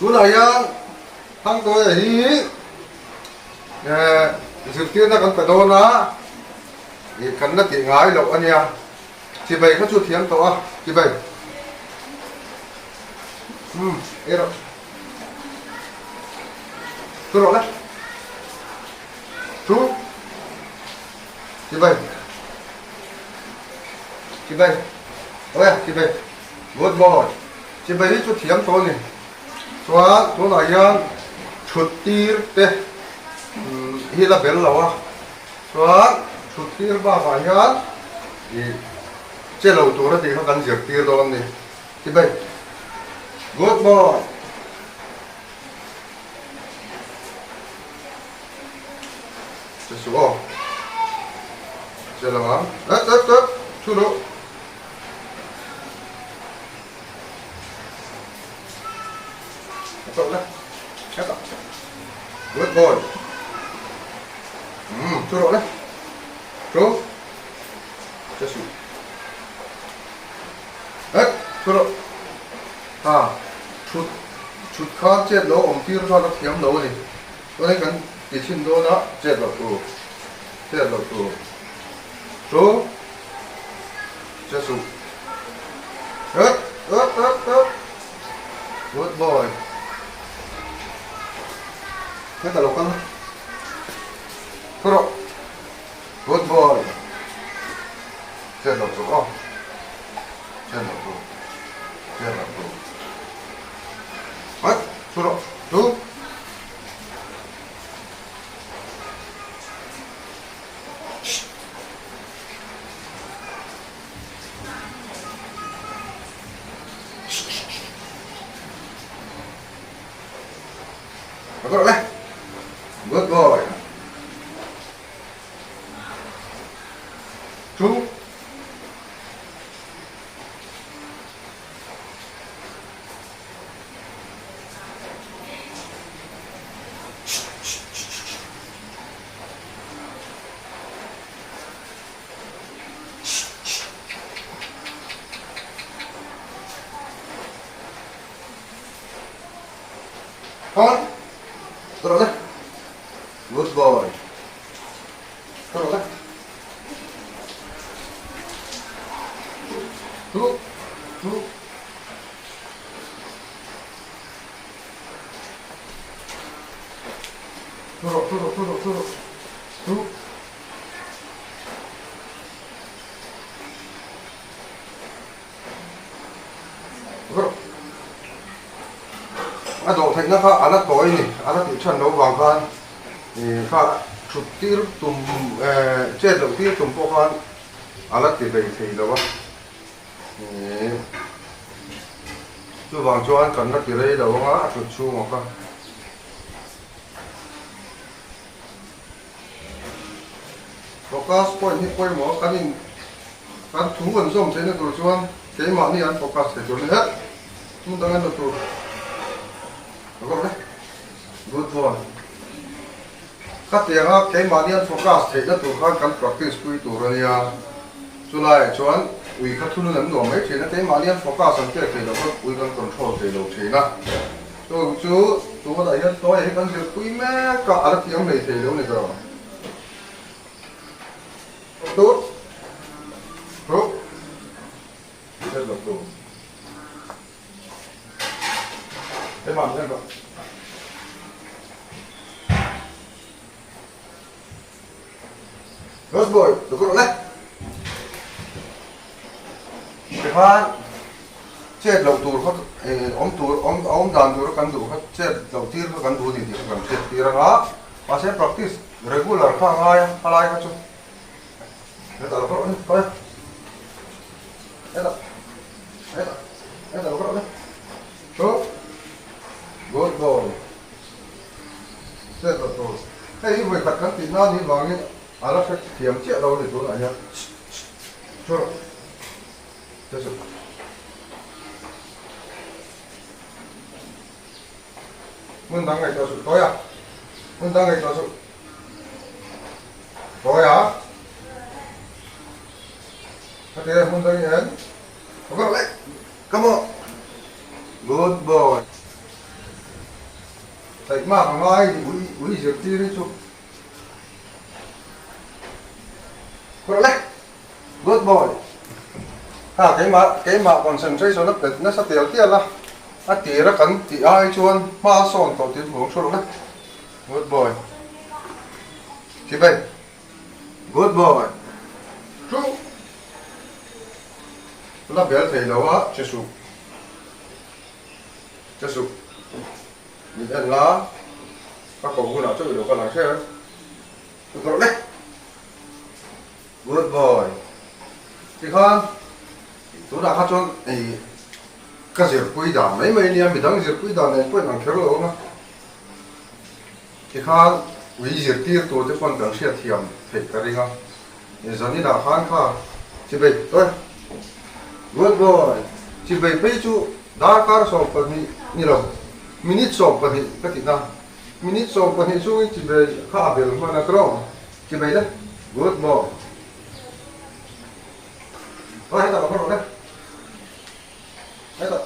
Tunah hian Thangtawia hi zirtirna kan pe dawn a, kan la tih ngai loh a nia. Chibai kha chu thiam tawh a, chibai. Umm, ei rawh. Thu rawh le. Thu. Chibai. Chibai. Awe, chibai. Good boy. Chibai hi chu thiam tawh a ni. Chuan tunah hian thut tir te hi la bel lo a. Chuan thut tir bakah hian ih che lo tur a tih kha kan zir tir dawn a ni. Chibai. Good boy. Che suh aw. Che lo ang. Et et et. Thu rawh. Good boy. Thu rawh le. Thu. Che suh. Het, thu rawh. Ha, thut, thut khan chet lo awm tir khan a thiam lo a ni. Chuanin kan ti chhin dawn a, chet loh tur, chet loh tur. Thu. Che suh. Het, het, het, het. Good boy. Heta lo kal. Thu rawh. Good boy. Chet loh tur aw. Chet loh tur. Chet loh tur. Het, thu rawh. Thu. Good boy. Two. Hon. Rawh le. Good boy. Rawh le. Thu. Thu. Thu rawh, thu rawh, thu rawh, thu rawh. Thu. A dawh theihna kha a la tawi a ni, a la tih than loh vang khan ih kha thut tir tum eh chet loh tir tum pawh khan a la ti hlei thei lo a, ih chuvang chuan kan la ti rei lo anga a thut chhungah kha. Focus point hi pawimawh a, kan in kan thu an zawm theihna tur chuan keimahni an focus thei tur a ni het. Hmun dang en lo tur a vak le. Good boy. Khatianga keimahni an focus theihna tur khan kan practice pui tur a nia. Chulaiah chuan ui kha thunun an nuam mai thin a, keimahni an focus an pek thei lo kha ui kan control thei lo thin a. Chu chu tunah hian tawi hi kan zirpui mek a, a la thiam hlei thei lo ni tawh. Tut tut hriat loh tur. Hei mah min en rawh. Rose boy, lo kawr rawh le. Tikhan chet loh tur kha awm tur awm a awm dan tur kan duh kha chet loh tir kha kan duh a ni tih kha kan hriat tir ang a, mahse practice regular kha a ngai a, a lai kha chu hetah lo kawr rawh le, kawr e, hetah hetah hetah lo kawr rawh le, chu good boy. Chet loh tur. Hei hi vawikhat kan tih nan hi vangin a la hre thiam chiah lo a ni tunah hian. Thu rawh. Che suh. Hmun dang ngaihtuah suh. Tawi a. Hmun dang ngaihtuah suh. Tawi a. Khati e hmun dang i en. Come on. Good boy. Taihmak a ngai ni ui ui zirtir hi chu. Kawrh le. Good boy. Ha keimah keimah concentration a pet nasa tial tial a, a tir a kan tih ai chuan hma a sawn tawh tih hmuh ang thu rawh le. Good boy. Chibai. Good boy. Thu. La bel thei lo a che suh. Che suh. Min en la, ka ko hunah chu i lo kal ang hrep. Thu rawh le. Good boy. Tikhan tunah kha chuan ei ka zirpui dan mai mai nia, midang zirpui dan nen pawh in ang kher lo ang a. Tikhan ui zirtir tur te pawn kan hriatthiam theih ka ring a. Zaninah khan kha chibei oi Good boy chibei phei chu darkar 12 ni lo minute 12 ka ti na. Minute 12 chungin chibei kha a bel hman a tawng. Chibei le Good boy Oi hetah lo kha rawh le Hetah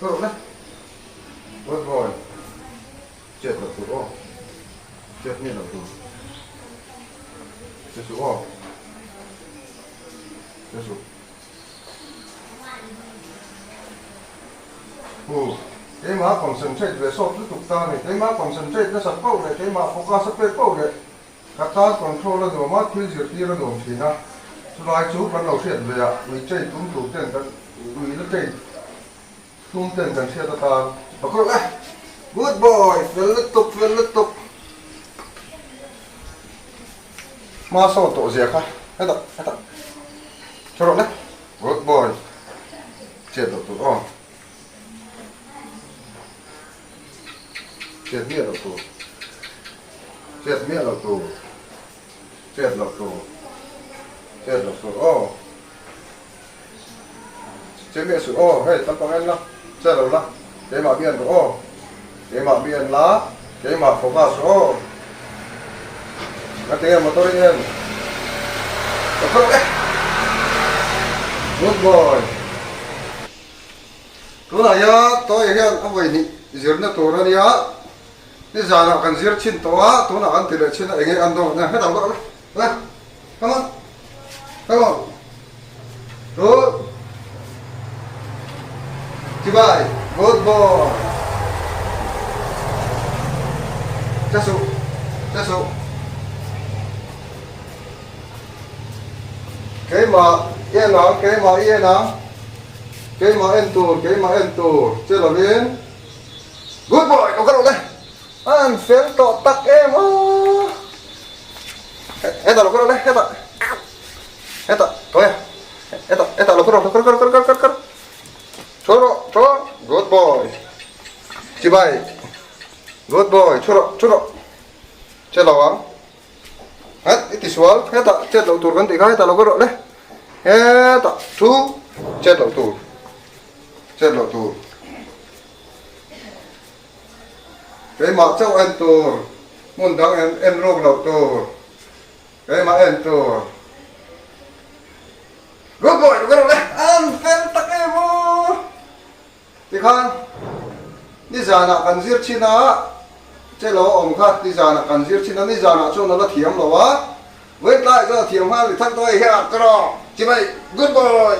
kha rawh le Good boy Chet loh tur aw Chet miah loh tur Che suh aw Che suh Hu Keimah concentrate ve sawt lutuk ta a ni. Keimah concentrate nasat poh leh keimah focus a pek poh leh ka tan control a nuam a, thil zirtir a nuam thin a. Chulai chu kan lo hriat ve a, ui chei tum tur ten kan ui la chei tum ten kan hriat atan ka khawrh e. Good boy! Fel lutuk, fel lutuk. Hma sawn tawh zia kha hetah hetah tha rawh le. Good boy! Chet loh tur aw. Chet miah loh tur. Chet miah loh tur. Chet loh tur. Chet loh tur aw. Che miah suh aw, hei tam pang en la, che lo la, keimah mi en rawh aw. Keimah mi en la, keimah focus rawh aw. Ngatinge motor i en? Ka phawrh e. Good boy. Tunah hian Toy hian a vawi hnih zirna tur a nia, nizanah kan zir chhin tawh a, tunah kan ti leh chhin a, enge an dawn a, hetah bawk la, la, come on, come on, good, chibai, good boy, che suh, che suh, keimah i en ang, keimah i en ang. Keimah en tur, keimah en tur che lovin Good boy lo ka rawh le, a han fel tawh tak em aw. Hetah lo ka rawh le, hetah, hetah, tawia, hetah, hetah lo ka rawh, kar kar kar kar kar kar, thu rawh, thu rawh, good boy, chibai, good boy, thu rawh, thu rawh, che lo ang. Het i ti sual hetah chet loh tur kan tih kha hetah lo ka rawh le hetah thu chet loh tur chet loh tur keimah chauh en tur hmun dang en en ruk loh tur keimah en tur good boy lo ka rawh le an fel tak em aw. Tikhan nizanah kan zir chin a, che lo a awm kha nizanah kan zir chin a, nizanah chuan a la thiam lo a, vawitlaiah chuan a thiam nghal ni thak dawi hian ka rawh chibai good boy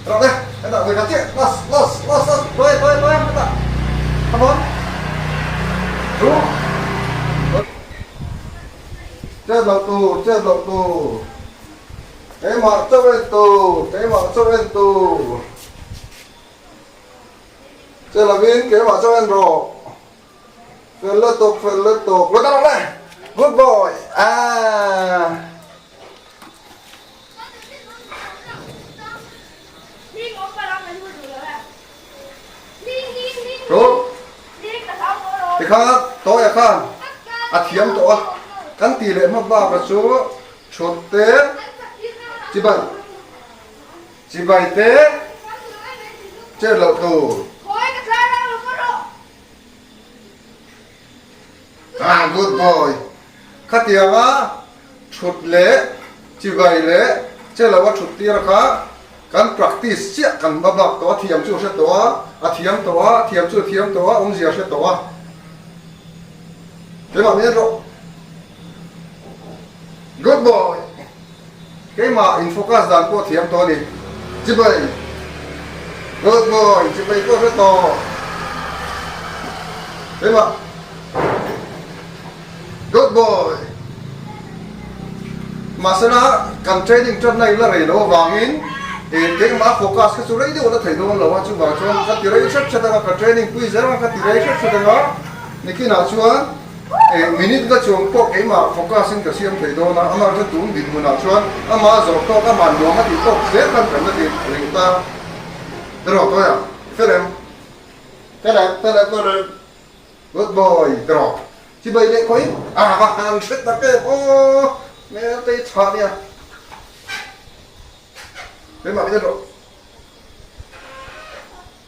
rawh le hetah vawi khat chiah las las las las tawi tawi tawi hetah come on thu chet loh tur chet loh tur. Keimah chauh en tur, keimah chauh en tur. Che lovin keimah chauh en rawh. Fel lutuk, fel lutuk. Lo dah le. Good boy. Ah. Thu. Tikhan Tawia khan a thiam tawh a. Kan ti leh hma bak a chu Chhut te, chibai, chibai te, chet loh tur. Ah, good boy. Khatianga chhut leh chibai leh che loh a chhut tir kha kan practice chiah kan hma bak tawh a, thiam chu hre tawh a. a thiam tawh a, a thiam chu a thiam tawh a, awmzia a hre tawh a. Keimah min en rawh. Good boy. Keimah in focus dan pawh thiam tawh a ni. Chibai. Good boy. Chibai pawh hre tawh. Keimah. Good boy. Mahsela kan training tanna in la rei loh avangin eh keimah focus kha chu rei deuh la thei dawn lo a, chuvang chuan ka ti rei hret hret anga ka training pui zel anga ka ti rei hret hret anga nikinah chuan eh minute la chuang pawh keimah focus in ka siam thei dawn a, amah chu tun dinhmunah chuan amah zawh tawk amah nuam a tih tawk zel khan kan la ti rih ta. Erawh tawia fel em? Fel em? Fel em? Fel em? Good boy ka rawh chibai leh khawi a va han hre tak em aw hmel te hi tha nia keimah min en rawh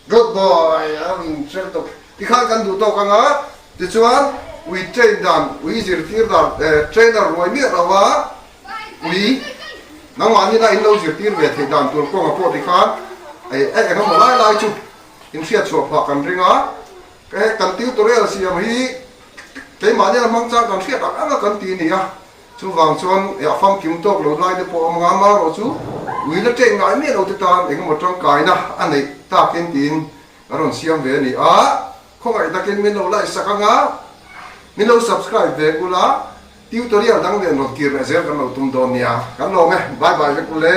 Good boy a rawn hre tawp tikhan kan duh tawk anga tichuan ui train dan ui zirtir dan trainer ruai miah lo a ui nangmah nina in lo zirtir ve theih dan tur kawnga pawh tikhan eng emaw lai lai chu inhriatchhuah phah kan ring a. He kan tutorial siam hi keimahni a hmang chang kan hriat ang ang a kan ti a ni a, chuvang chuan a famkim tawk lo lai te pawh a awm anga amaherawh chu ui la ṭek ngai miah lo te tan engemaw ṭangkaina a neih takin tiin a rawn siam ve a ni a, khawngaih takin min lo like sak anga min lo subscribe ve ula tutorial dang nen rawn kir leh zel kan lo tum dawn nia, kan lawm e, bye bye vek ule.